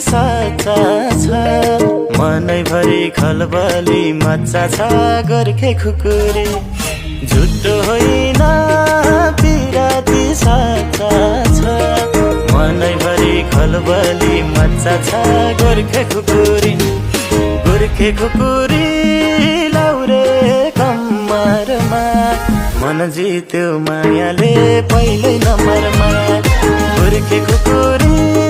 साचा छ मनैभरि खलबली मच्चा छ गोर्खे खुकुरी झुटो होइन पिराती साचा छ मनैभरि खलबली मच्चा छ गोर्खे खुकुरी लाउरे कम्मरमा मन जित्यो मायाले पहिल्यै नम्बरमा गोर्खे खुकुरी